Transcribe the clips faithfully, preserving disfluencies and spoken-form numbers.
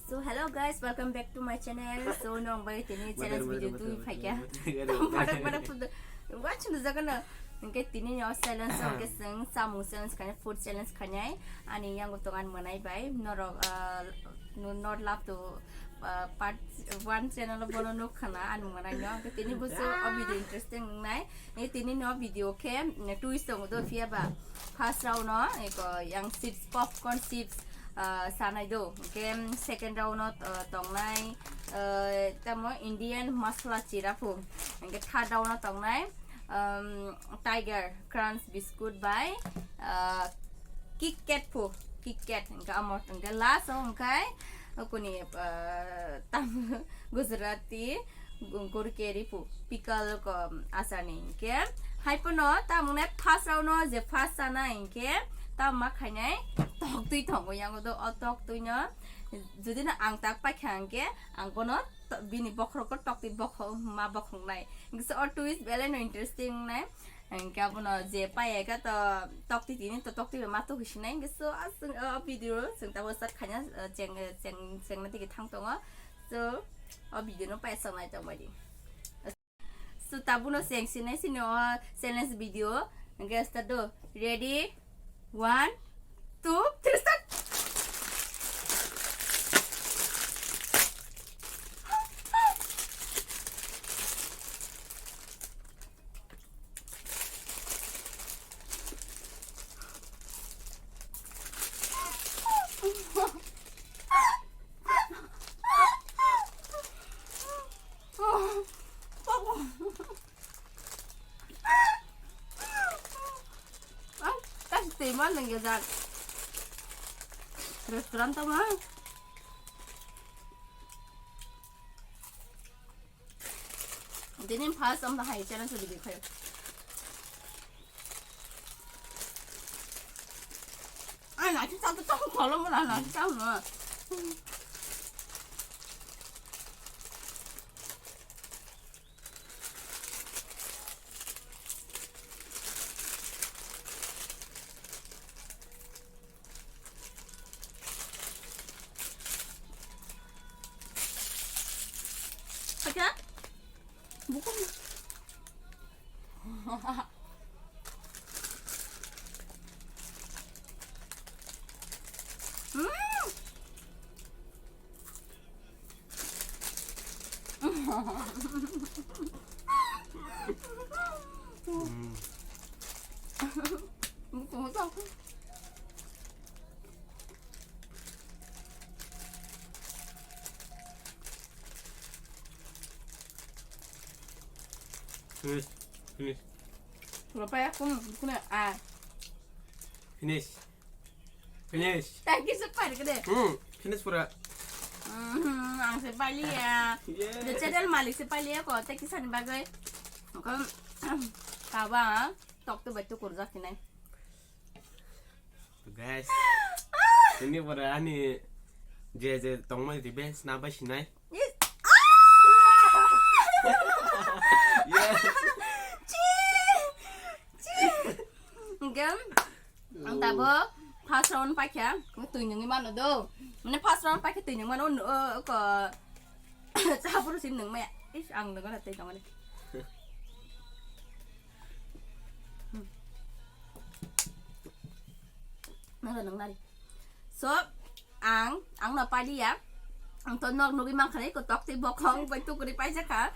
So hello guys, welcome back to my channel. So nong bai tini challenge video tu phaikya. Badak badak pud. Watch no jaga na. Hingke tini no challenge so ke seng samung challenge khanya, food challenge khanya. Ani yang tongan manai bai norok, ah, no, not love to, ah, part one channel bono nuk khana ani manai no. Hingke tini busu o video interesting nai. Ni tini no video ke, mm, twist tong do phiya ba. First round no, eko yang chips, popcorn chips, ah, sanai do. Ke second round no, ah, tongnai, ah, tamo Indian masala chira phu. Ke third round no tongnai, um, Tiger Crunch biscuit by, ah, Kit Kat phu. Kit Kat. Ke amo ke last o hingke kuni, ah, tam Gujarati. Gur keri pu, pickle ko asani hingke. Hai pono tamung nai first round no je first sana hingke, tam ma khainai tok twi tongo yango do o tok twi no. Jodi no ang tak paikha hingke, ang bono to-, bini bokhorok ko tok twi bokhok ma bokhok nai. Hingke so o twist belai no interesting nai. Hingke abono je paiya khe to tok twi tini to tok twi ma tok sinai. Hingke so aswng o video chwng tabo start khaina, cheng, cheng, chengna tigi thang tongo. So, o video no paisa nai tongmani. So, tabuno cheng sinai sini o challenge video. Hingke start do. Ready? One, two, three, start! Restaurant tamo. Dini first amda hai channel sudi bikhayo. Ai na chi chang to chang kholo mo na na chi chang no. Acha? Bukan. Hmm. Finish, finish. Wala pa ya kung, kuna, ah. Finish. Finish. Thank you, super, gede. Hmm, finish pura. Hmm, ang se pali ya. Yeah. The channel malik se pali ya ko, thank you sani bagai. Ko, kaba, tok to betu kurja kinai. Guys, ini pura ani je je tongmani revenge na bai sinai. Yes. Ah! Yeah. Chi! Chi! Hingke, ang tabo first round paikha, twi nungwi mano do. Mane first round paikha twi nungwi mano, o, o, ko, chaburu sin nungmaya. Is, ang nungwi na twi tongmani. Hmm. Nang nang nari. So, ang, ang no pali ya. Ang to nok nugwi mankha nai ko tok tei bokhong bai tukuri paijak kha.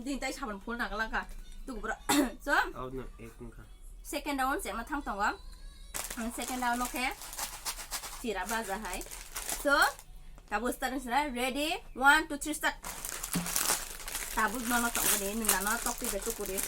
Din tai sabon phul nang laka. Tuk bro. So, oh no, ek wngkha. Second round se ma thang tongo. Ang second round no khe sira baja hai. So, Tabuk start wngsi na, ready, one, two, three, start. Tabuk nono tongmani, nwng nano tokti bai tukuri.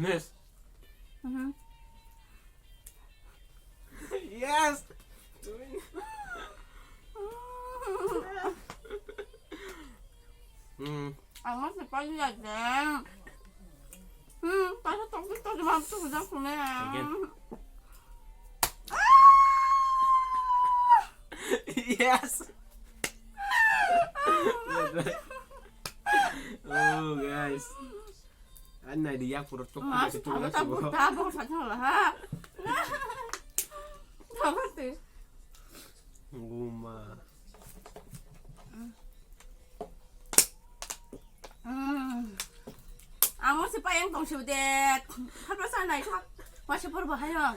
Yes. Mhm. Yes. Hmm. Ang masih pagi aja. Hmm, pasal topik tu cuma tu sudah punya. Again. Yes. Oh, guys. Anna di yak pura tuk. Mas, tuk, tuk, tuk, tuk, tuk, tuk, tuk, tuk, ha? Tabuk te. Guma. Hmm. Ang mo se pa yang tong siu de. Hapa sa nai sa. Wa se por bahai ang.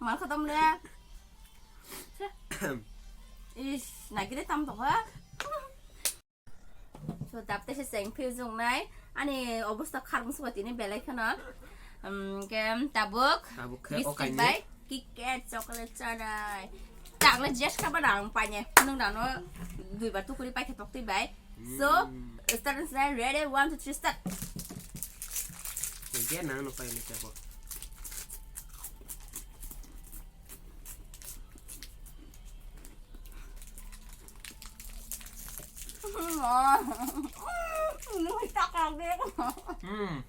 Mal khatam le. Ish, nai kire tam to ha. So, dapte se cheng phiyok jong nai. Ani obosta kharmung suka tini belai kheno. Um, ke tabuk. Tabuk khe biscuit o kainwi bai KitKat chocolate chanai. Takle jes kha ba rang paine. Nung dano dui bar tukuri pai khe tok twi bai. So, hmm, start and say ready, one, two, three, start. Dia nang no paine tabuk. Hmm.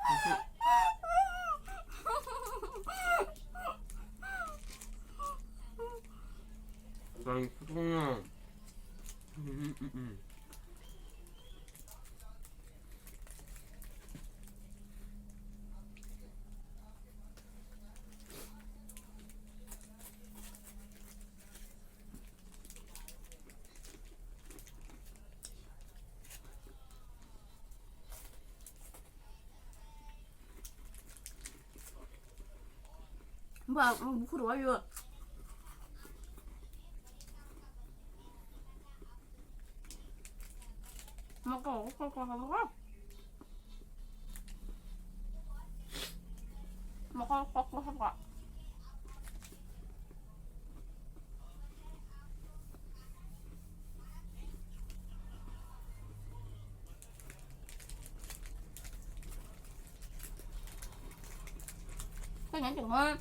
Bang, hmm, hmm, hmm. Ba, bukhuru ayo. Moko, moko, moko, moko. Moko, moko, moko. Kau nyanyi cuma.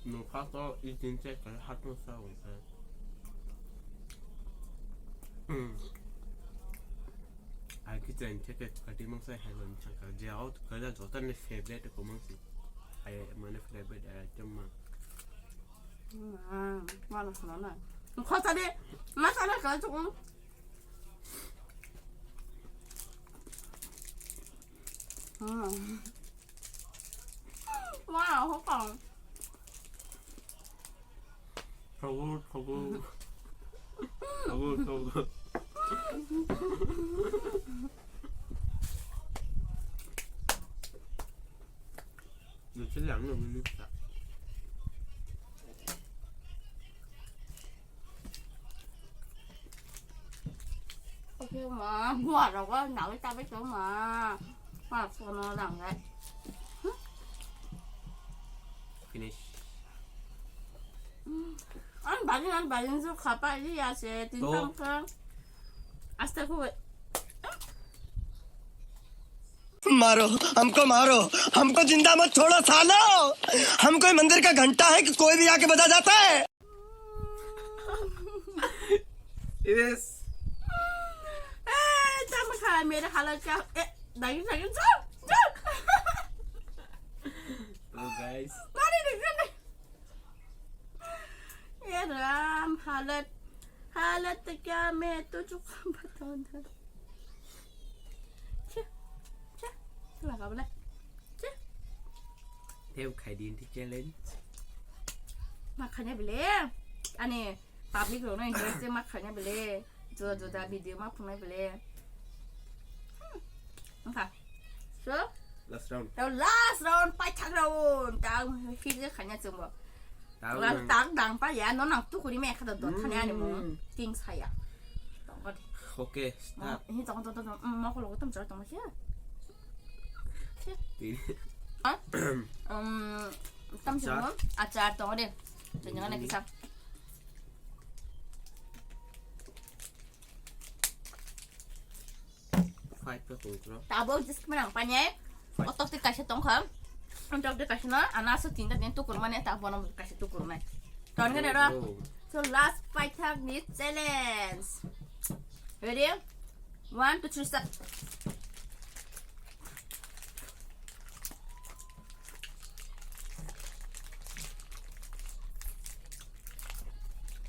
Nokha to i tin che khe hatno sa wngkhe. Hmm. Ai ki chen che khe kati mang sai hai ban chang ka je out ka ja jota ni favorite ko mang si. Ai mane favorite item ma. Hmm, mana sana na. Kho sa de, ma sana ka chu. Hmm. Wow, hopang. Thogo, thogo. Thogo, thogo. Nutsi lang no minute ta. Oke ma, gua rogo nawi tabe to ma. Ma, sono lang gai. Finish. An balin, an balin su khapa ili ase, tin to. Tang ka. Asta ko. मारो, हमको मारो, हमको जिंदा मत छोड़ो सालो, हम कोई मंदिर का घंटा है कि कोई भी आके बजा जाता है? Yes. Eh, tama kha, mere halat kya? Eh, dagi, dagi, jump, jump. Oh, guys. Mari, dagi, dagi. Ye Ram, halat, halat to kya main to chukha bata. Che, che, tu laga bole. Che. Teo khai din ti challenge. Ma khanya bile. Ani public rok no interest ma khanya bile. Juda juda video ma phunai bile. Hmm. Wngkha. So, last round. Tao last round, paithak round. Tao hit je khanya chwngbo. Tao last nang. Tang dang pa ya, no nang tukuri me khada dot khani ani mo. Hmm. King saya. Tong ko. Okay, start. Hi tong tong tong tong, mo ko lo tam char tong sia. Ti. Ha? Um, tam char mo. Achar tong de. Tong na kisa. Five ka tong tro. Tabo just kmana panye. Five. Otok te kaisa tongkha. Otok te kaisa na, ana so tinta din tukur mane, ta bono kaisa tukur nai. Ton gane ro. Oh. So last paithak ni challenge. Ready? One, two, three, start.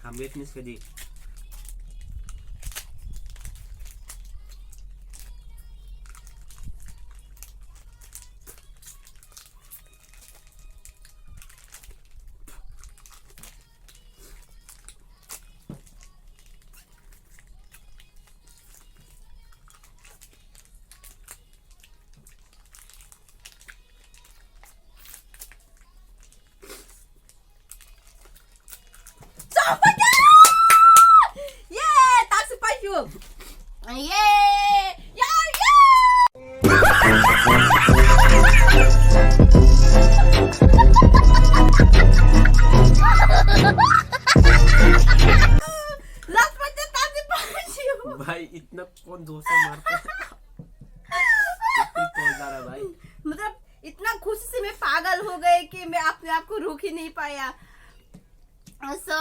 Hamlet ni sedi. Chapaka! Yay! Taksi paisuk! Yay! Yay! Yay! Last paisa taksi paisuk! भाई, इतना कौन धोखा मारता है? इतनी कौन जा रहा है भाई? मतलब, इतना खुशी से मैं पागल हो गई कि मैं अपने आप को रोक ही नहीं पाया। So,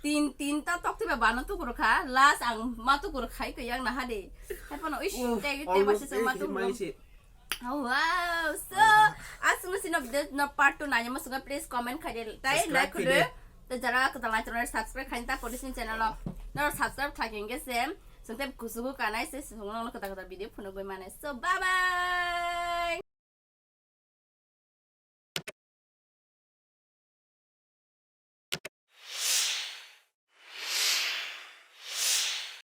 tin, tinta tok tiba bano tukur kha, last ang ma tukur khai ko yang naha de. Hai pano ish, oh, te, te almost basi sama eighty tukur. Miles. Oh, wow. So, asung sino video no part two nanya mo suka, please comment khai de. Tai subscribe like khai de. Khode. To jara ko talai channel subscribe khai ta police channel lo. No subscribe khai ke sem. So, te kusugu kanai se sung no kata kata video phuno goi mane. So, bye bye.